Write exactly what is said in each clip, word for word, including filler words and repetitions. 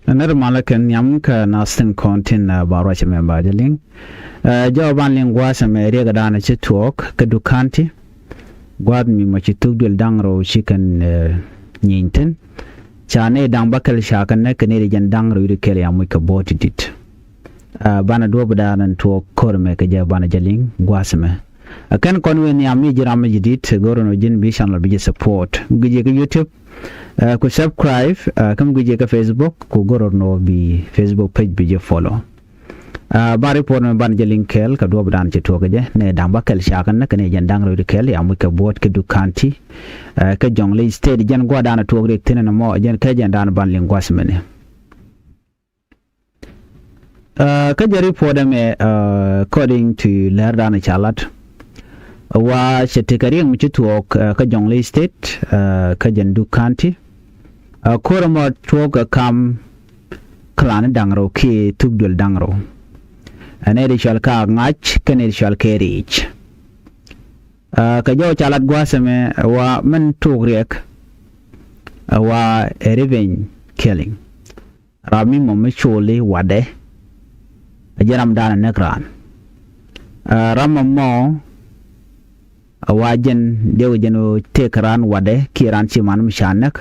Nɛr malä kɛn nhiam kä nath tin kɔn tin, ɛ, ba ruac ɛmɛ ba jɛ liŋ. Ɛ, jɔw ban liŋ gua̱a̱th ɛmɛ riɛk ɛ da̱a̱n ci tuɔɔk kä Duk County. Gua̱a̱th mi mɔ ci thuk duël da̱ŋ rɛw ci kɛn, ɛ, nyieeny thi̱n. Ca nɛy da̱ŋ bäkɛl ca kɛn näk kɛ nɛy ti jɛn da̱ŋ rɛw wi̱cdɛ kɛl, ya moc kɛ buɔ̱ɔ̱t ti di̱t. Ɛ, banɛ duɔ̱ɔ̱p da̱a̱n ɛn tuɔɔk ko̱r ɛmɛ kɛ jɛ banɛ jɛ liŋ gua̱a̱th ɛmɛ. Ɛ, kɛn kɔn wëë nhiam mi ji̱ ram mi ji̱ di̱t, go̱r ɛn ɣöö ji̱n bi channel bi jɛ support. Guic yɛ kä YouTube, ɛ, ku subscribe, ɛ, kä mi guic yɛ kä Facebook, ku go̱r ɛn ɣöö bi Facebook page bi jɛ follow. Ɛ, ban report mɛ ban jɛ liŋ kɛɛl kɛ duɔ̱ɔ̱p da̱a̱n ci tuɔɔk kɛ jɛ, nɛy da̱ŋ bäkɛl ca kɛn näk kɛ nɛy jɛn da̱ŋ rɛw wi̱cdɛ kɛl, ya moc kɛ buɔ̱ɔ̱t kä Duk County, ɛ, kä Jonglei State. Jɛn gua̱a̱th da̱a̱n tuɔɔk riɛk thi̱n ɛn ɛmɔ, jɛn kɛ jɛn da̱a̱n ban liŋ gua̱a̱th ɛmɛ ni. Ɛ, kä jɛ report ɛmɛ, ɛ, according to läär da̱a̱n ca lat, wa cɛ tekɛ riɛk mi ci tuɔɔk, ɛ, kä Jonglei State, ɛ, kä jɛn Duk County. Ɛ, ko̱r ɛmɔ tuɔɔk ɛ kam klan da̱ŋ rɛw kiɛ thuk duël da̱ŋ rɛw. Ɛ, nɛy ti cɔal kɛ Aŋac kɛnɛ nɛy ti cɔal kɛ Ri̱i̱c. Ɛ, kɛ jɔw ca lat gua̱a̱th ɛmɛ, ɛ, wa min tuɔɔk riɛk, ɛ, wa ɛ revenge killing. Ram mi mɔ mi coli watdɛ, ɛ jɛn ram da̱a̱n ɛ näk raan. Ɛ, ram ɛmɔ, ɛ, wa jɛn diɛw jɛn ɣöö tëëkɛ raan watdɛ kiɛ raan ci man mi ca näk.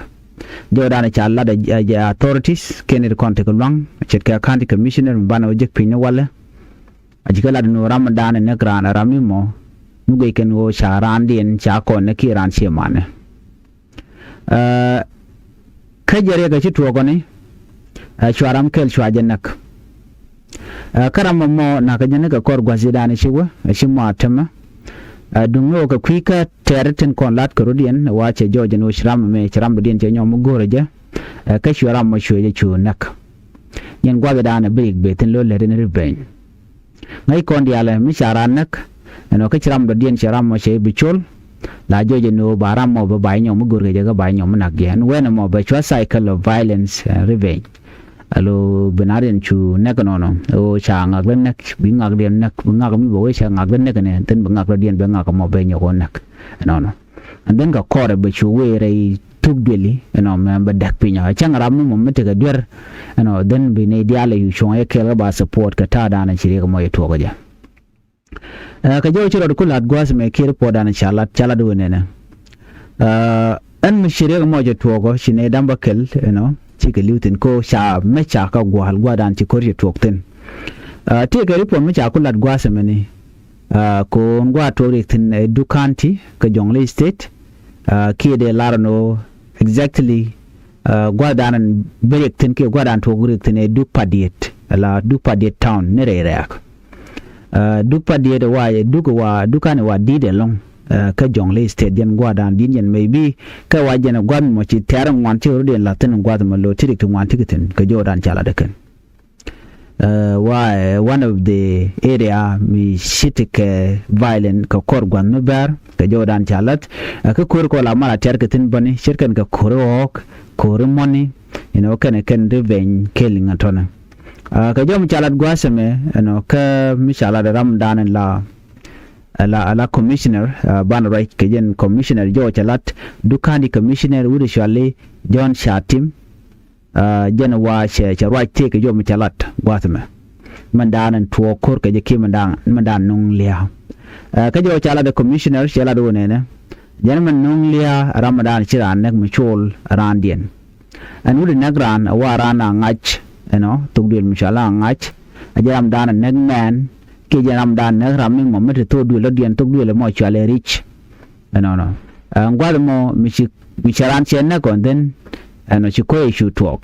Jɔw da̱a̱n ca lat ɛ, ɛ, jɛ authorities kɛnɛ nɛy ti kɔn tekɛ lua̱ŋ, ce̱tkɛ county commissioner mi banɛ wä jek piny ni walɛ. A ci kɛ lat ɛn ɣöö ram da̱a̱n ɛ näk raan ɛ ram mi mɔ mi guic kɛn ɣöö ca raandiɛn ca kɔn näk kiɛ raan ci manɛ. Ɛ, kä jɛ riɛk ɛ ci tuɔɔk ɔ ni, ɛ, cua ram kɛl cua jɛ näk. Ɛ, kä ram ɛmɔ nakä jɛ ni kɛ kɔr gua̱th ji̱ da̱a̱n ci wä, ɛ, ci mɔ a tämɛ. Ɛ, duŋ ni ɣöö kɛ kui̱ kä tɛɛr tin kɔn lat kɛ rɔ̱diɛn, wa cɛ jɔɔc ɛn ɣöö ci ram ɛmɛ, ci ram dɔ̱diɛn cɛ nyɔk mi go̱o̱rɛ jɛ. Ɛ, kä cua ram mɔ cuɛ jɛ cu näk. Jɛn gua̱th ji̱ da̱a̱n ɛ bi riɛk ben thi̱n lo̱ lät ɛn revenge. Ŋäc kɔn diaalɛ mi ca raan näk, ɛnɔ kä ci ram dɔ̱diɛn cɛ ram mɔ cɛ bi col. La jɔɔc ɛn ɣöö ba ram mɔ bɛ ba nyɔk mi go̱rkɛ jɛ kä ba nyɔk mi nak jɛ. Ɛn wen ɛmɔ bɛ cua cycle of violence and revenge. Alo bi na̱riɛn cu näk ɛnɔnɔ. Ɣöö ca ŋakdä näk, bi ŋakdiɛn näk, bi ŋak mi bɛ wee ca ŋakdä näk ɛnɛ, then bi ŋakdädiɛn bɛ ŋak ɛmɔ bɛ nyɔk ɣöö näk ɛnɔnɔ. And then kɛ kɔrɛ bɛ cu wee rɛy thuk duëli, you know, mɛ bɛ däk piny. Ɛ cäŋ ram mi mɔ mi tekɛ duer, you know, then bi nɛy diaal ɛ cu cuɔ̱ŋ yɛ kɛɛl kä ba support kɛ ta̱a̱ da̱a̱n ci riɛk mɔ yɛ tuɔɔk kä jɛ. Ɛ, kɛ jɔw ci rɔɔd ku la̱t gua̱a̱th mɛ kiɛ report da̱a̱n ca lat, ca lat wee nɛnɛ. Ɛ, ɛn mi ci riɛk mɔ cɛ tuɔɔk ɔ ci nɛy da̱ŋ bäkɛl, you know, cikɛ li̱w thi̱n ko ca mɛ ca kä gua̱a̱l gua̱a̱th da̱a̱n ci ko̱r cɛ tuɔɔk thi̱n. Ɛ, tëëkɛ report mi ca ku la̱t gua̱a̱th mɛ ni. Ɛ, ko̱n gua̱a̱th tuɔɔk riɛk thi̱n ɛ Duk County kä Jonglei State. Ɛ, kiɛ dee lar ɛn ɣöö exactly, ɛ, gua̱a̱th da̱a̱n bi riɛk thi̱n kiɛ gua̱a̱th da̱a̱n tuɔɔk riɛk thi̱n ɛ Duk Padiet, ala Duk Padiet town ni rɛy rɛ̈ɛ̈k. Ɛ, Duk Padiet wa, Duk wa, Duk County wa di̱i̱t ɛlɔ̱ŋ, ɛ, kä Jonglei State jɛn gua̱a̱th da̱a̱n di̱i̱t jɛn maybe kɛ wa jɛn gua̱a̱th mɔ ci tɛ̈r ŋuan ci rɔ̱diɛn la̱th thi̱n gua̱a̱th mɔ lo̱ ti riɛk ti ŋuan ti kɛ thi̱n kɛ jɔw da̱a̱n ca lat ɛ kɛn. Ɛ, wa, ɛ, one of the area mi ci tekɛ violent kɛ kɔr gua̱th mi bɛr kɛ jɔw da̱a̱n ca la̱th. Ɛ, kä ko̱r kɔ la mal a tɛ̈r kɛ thi̱n bäni ce̱tkɛn kɛ ko̱r ɣɔ̱ɔ̱k, ko̱r mɔni, you know, kɛn kɛn revenge killing ɛn tɔnɛ. Ɛ, kɛ jɔw mi ca la̱t gua̱a̱th ɛmɛ, you know, kä mi ca la̱t ram da̱a̱n la, la, la commissioner, ɛ, ban ruac kɛ jɛn commissioner jɔw ca la̱t Duk County commissioner wut cuali John Catim. Ɛ, jɛn wa cɛ, cɛ ruac tëëkɛ jɔw mi cɛ lat gua̱a̱th ɛmɛ. Min da̱a̱n ɛn tuɔɔk ko̱r kɛ jɛ kiɛ min da̱a̱n, min da̱a̱n nuŋ lia̱a̱. Ɛ, kä jɔw ca lat ɛ commissioner cɛ lat wä nɛnɛ. Jɛn min nuŋ lia̱a̱ ram mi da̱a̱n ci raan näk mi col raandiɛn. Ɛn wut näk raan ɛ wa raan Aŋac, you know, thok duël mi cɔal Aŋac. Ɛ jɛ ram da̱a̱n ɛ näk mɛn kiɛ jɛ ram da̱a̱n näk ram mi mɔ mi te thok duël rɔ̱diɛn thok duël ɛmɔ cɔal ɛ Ri̱c. Ɛnɔnɔ. Ɛ, gua̱th mɔ mi ci, mi cɛ raan cɛ näk ɔ, then ɛnɔ ci ko̱ cu tuɔɔk.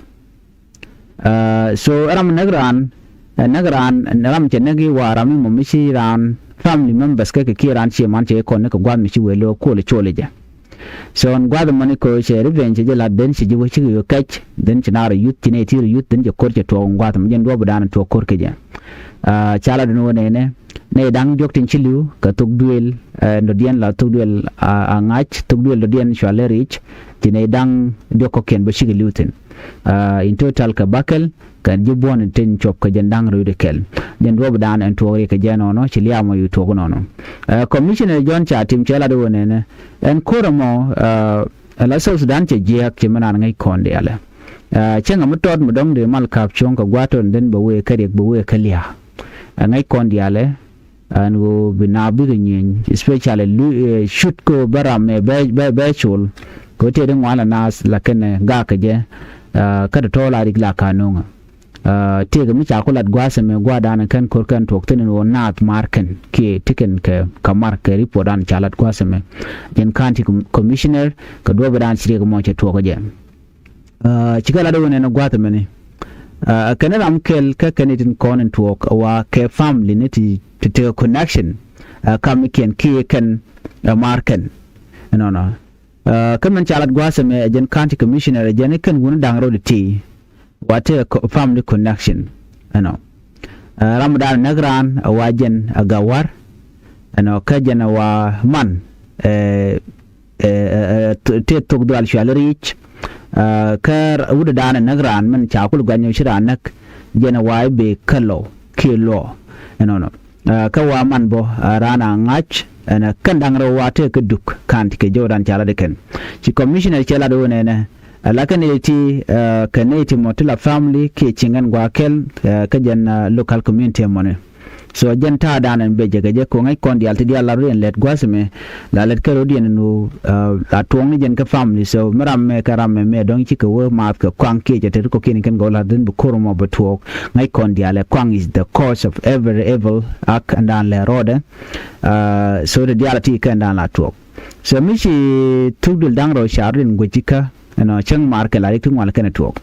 Ɛ, so ram näk raan, ɛ, näk raan, ram cɛ näk i̱ wa ram mi mɔ mi ci raan family members kɛ kɛ kiɛ raan ciɛ man cɛ kɔn ni kɛ gua̱th mi ci wee lo̱ kuɔl col jɛ. So ɛn gua̱th mɔ ni ko̱ cɛ revenge cɛ jɛ la̱t, then cɛ ji̱ wä cikɛ yɔ kɛc, then ci naar youth, ci nɛy ti youth, then cɛ ko̱r cɛ tuɔɔk ɛn gua̱th mɔ jɛn duɔ̱ɔ̱p da̱a̱n tuɔɔk ko̱r kɛ jɛ. Ɛ, ca lat ɛn wä nɛnɛ. Nɛy da̱ŋ diɔ̱k tin ci li̱w kɛ thok duël, ɛ, dɔ̱diɛn la thok duël, a, Aŋac, thok duël dɔ̱diɛn cɔal ɛ Ri̱c, ci nɛy da̱ŋ diɔ̱k kɔ̱kiɛn bä cikɛ li̱w thi̱n. Ɛ, in total kɛ bäkɛl, kɛ ji̱ buɔ̱n tin cuɔp kɛ jɛn da̱ŋ rɛw wi̱cdɛ kɛl. Jɛn duɔ̱ɔ̱p da̱a̱n ɛn tuɔɔk riɛk kɛ jɛ ɛnɔnɔ, ci lia̱a̱ mɔ cu tuɔɔk ɛnɔnɔ. Ɛ, commissioner John Catim cɛ lat wä nɛnɛ. Ɛn ko̱r ɛmɔ, ɛ, ɛ la South Sudan cɛ jiääk ci mi naan ŋäc kɔn diaalɛ. Cäŋ mi tɔt mi dɔ̱ŋ dee mal ka̱p cuɔ̱ŋ kɛ gua̱a̱th tɔt in den bɛ wee kä riɛk bɛ wee kä lia̱a̱. Ɛ ŋäc kɔn diaalɛ ɛn ɣöö bi na bikɛ nyieeny, especially lu cut kɛ ɣöö bä ram mɛ bɛ bɛ col. Kɛ ɣöö tëë di ŋuan la naath la kɛnɛ gak kɛ jɛ. Kä ti tɔ̱ la rik la ka no̱ŋä. Tëëkɛ mi ca ku lat gua̱a̱th ɛmɛ gua̱a̱th da̱a̱n kɛn ko̱r kɛn tuɔɔk thi̱n in ɣöö naath maar kɛn kiɛ ti kɛn kɛ kɛ mar kɛ report da̱a̱n ca lat gua̱a̱th ɛmɛ. Jɛn county commissioner kɛ duɔ̱ɔ̱p da̱a̱n ci riɛk mɔ cɛ tuɔɔk kɛ jɛ. Cikɛ lat ɣöö nɛn gua̱a̱th ɛmɛni kɛn ram kɛl kä kɛn itin kɔn in tuɔɔk wa kɛ family ni ti ti tekɛ connection. Kam ikiɛn kiɛ kɛn ɛ maar kɛn ɛnɔnɔ. Kä mɛn ca lat gua̱a̱th ɛmɛ ɛ jɛn county commissioner ɛ jɛn ikɛn wuni da̱ŋ rɔɔd iti wa tekɛ family connection ɛnɔ. Ram da̱a̱n näk raan ɛ wa jɛn ɛ gawar ɛnɔ kä jɛn ɛ wa man ɛ tëë thok dhual cuali riic. Kä wut da̱a̱n ɛ näk raan min ca kul guany ci raan näk jɛn ɛ wa i̱ bee kä lɔw kiɛ luɔ ɛnɔnɔ. Kä wa man bɔ raan a ŋa̱c ɛn kɛn da̱ŋ rɛw wa tëë kä duk ka̱n ti kɛ jɔwdan ca lat ikɛn. Ci commissioner cɛ lat wun ɛnɛ ɛ la kɛn iti kɛ nɛy ti mɔ ti la family kiɛ ci ŋɛn gua̱a̱ kɛl kä jɛn local community mɔni. So jɛn ta̱a̱ da̱a̱n ɛn becɛ kɛ jɛ ko̱ ŋäc kɔn diaal ti diaal la rot yɛn lɛt gua̱th ɛmɛ la lɛt kɛ rot yɛn nu la tuɔŋni jɛn kä family. So mi ram mɛ kɛ ram mɛ mɛ dɔ̱ŋ cikɛ wee maath kɛ kuaŋ kiɛ cɛ te ri kɔ̱kiɛn kɛn gɔw la dhin bi ko̱r mɔ bɛ tuɔɔk. Ŋäc kɔn diaal ɛ kuaŋ is the cause of every evil act ɛn da̱a̱n lɛ rɔɔdɛ. So ti diaal ti kɛn da̱a̱n la tuɔɔk. So mi ci thuk dil da̱ŋ rɛw car rin guic ikä ɛnɔ cäŋ mar kɛ la rik ti ŋual kɛn ɛ tuɔɔk.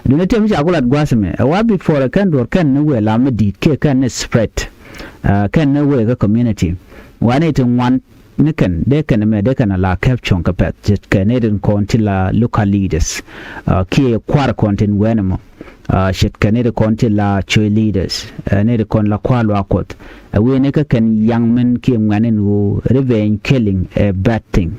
Duundɛ tëë mi ca ku lat gua̱a̱th ɛmɛ ɛ wa before ɛ kɛn duɔ̱ɔ̱r kɛn ni wëë la mi di̱i̱t kiɛ kɛn ni spread kɛn ni wëë kä community. Wa ni ti ŋuan ni kɛn dee kɛn ɛmɛ dee kɛn a la kɛp cuɔ̱ŋ kɛ pɛth ce̱tkɛ ni rin kɔn ti la local leaders kiɛ kua̱r kɔn tin wɛn ɛmɔ. Ce̱tkɛ ni rin kɔn ti la church leaders ni rin kɔn la kua̱r luaak kuɔth. Ɛ wëë ni kä kɛn yaŋ min kiɛ ŋuɛn in ɣöö revenge killing ɛ bad thing.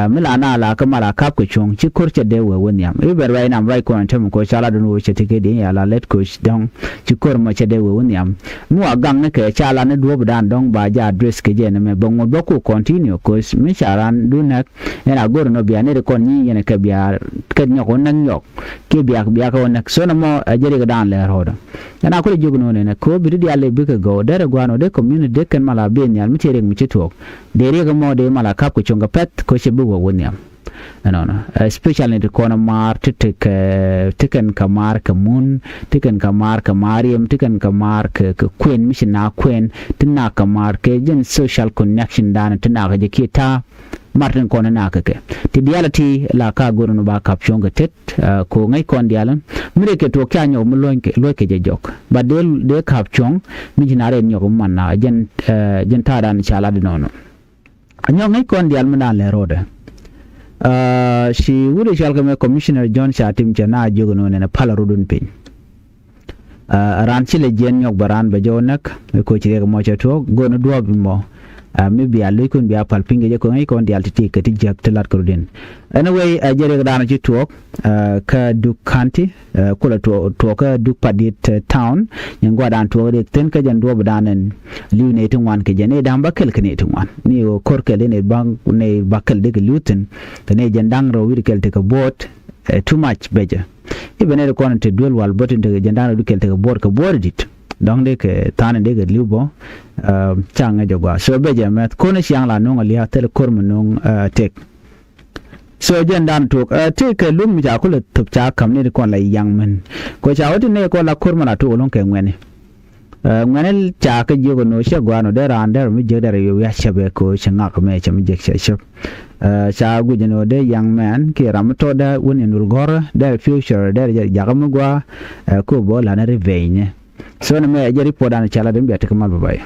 Mi la na la kä mal a kap kɛ cuɔ̱ŋ ci ko̱r cɛ dee wee wä nhiam i̱ bɛ ruac nam ruac kɔn ɛn tɛm ko̱ ca la dun wee cɛ ti kɛ di ya la lɛt ko̱ dɔ̱ŋ. Ci ko̱r mɔ cɛ dee wee wä nhiam mi wa gaŋ ni kɛ ca la ni duɔ̱ɔ̱p dan dɔ̱ŋ ba ja address kɛ jɛ ni mɛ bɛ ŋuɔ̱t bä ku continue ko̱ mi ca ran dun nɛk. Ɛn a go̱r nɔ bia ni ri kɔn nyi yɛn kɛ bia kɛ nyɔk wä nɛk nyɔk kiɛ biak biak wä nɛk so ni mɔ ɛ jɛ rik dan lɛ rɔɔdɔ. Ɛn a kulɛ jiök nɔ nɛnɛ ko̱ bi ti diaal lɛ bikɛ gɔw derɛ gua̱a̱n wä dee community dee kɛn mal a ben nhial mi ci rik mi ci tuɔɔk. Dee riek ɛmɔ dee mal a kap kɛ cuɔ̱ŋ kɛ pɛ̈th kɛ cɛ bi wä wä nhiam. Ɛnɔnɔ especially ti kɔn maar ti ti kɛ ti kɛn kɛ maar kɛ mun ti kɛn kɛ maar kɛ maar yem ti kɛn kɛ maar kɛ kɛ kuën mi ci na kuën ti nak kɛ maar kɛ jɛn social connection dan ti nak kɛ jɛ kiɛ ta̱a̱. Mar tin kɔn nak kɛ kɛ ti diaal ti la ka go̱r ni ba kap cuɔ̱ŋ kɛ tet ko ŋäc kɔn diaal mi rɛ kɛ tuɔk ca nyɔk mi luɔ̱ny kɛ jɛ jɔk ba dee dee kap cuɔ̱ŋ mi ci na rɛ nyɔk mi man na jɛn jɛn ta̱a̱ dan ca lat di nɔnɔ. Nyɔk ŋäc kɔn diaal mi dan lɛ rɔɔdɛ. Ci wut i̱ cɔal kɛ mɛ commissioner John ca tim cɛ na jiök inɔ nɛn ɛ pal a rudun piny. Ɛ ran ci lɛ jiɛn nyɔk bɛ ran bɛ jɔw näk mi koci riɛk mɔ cɛ tuɔɔk go̱n duɔ̱ɔ̱p mɔ. Mi bia lo̱ckun bia pal piny kɛ jɛ ko̱ ŋäc kɔn diaal ti ti kɛ ti jiäk ti lat kɛ rudin. Anyway ɛ jɛ riɛk dan ci tuɔɔk kä Duk County. Kulɛ tuɔɔkä Duk Padit Town. Nyin guadan tuɔɔk rik thin kä jɛn duɔɔp dan ɛn liw ney ti ŋuan kɛ jɛ ney da̱ŋ ba kɛl kɛ ney ti ŋuan ni ɣöö ko̱r kɛl in ba ney ba kɛl dikɛ liw thin. Kɛ ney jɛn da̱ŋ rɛw wi̱r kɛl tekɛ buɔt. Too much bɛ jɛ i̱ bɛ ney ti kɔn te duel wal bä tin tekɛ jɛn da̱ŋ rɛw di kɛl tekɛ buɔt kɛ buɔt dit. Dɔ̱ŋ dee kɛ tha̱a̱n in dee kɛ liw bä. Ca ŋäc jɛ gua so bɛ jɛ mɛth ko̱n i̱ ciaŋ la nuŋ a lia̱a̱ thil ko̱r mi nuŋ tek. So jɛn dan tok ɛ tëëkɛ luŋ mi ca kulɛ thop ca ka̱m ni ti kɔn la yaŋ mɛn. Kɛ ca wä ti nɛy kɔn la ko̱r mɛ la tok luŋ kɛ ŋuɛni. Ɛ ŋuɛni ca kä jiök ɛn ɣöö cɛ gua̱a̱n ɣöö dee raan dɛr mi jiäk dɛr ɛ wi̱i̱ wi̱i̱ a cäpɛ kɛ ɣöö cɛ ŋak mɛ cɛ mi jiäk cɛ cäp. Ɛ ca guic ɛn ɣöö dee yaŋ mɛn kiɛ ram mi tɔt dee wun in wul gɔ̱rä dɛr future dɛr jakä mi gua̱a̱. Ɛ ko̱ bä la ni revenge ni. So ni mɛ ɛ jɛ report dan ca la dee mi bia tekɛ mal bä bay.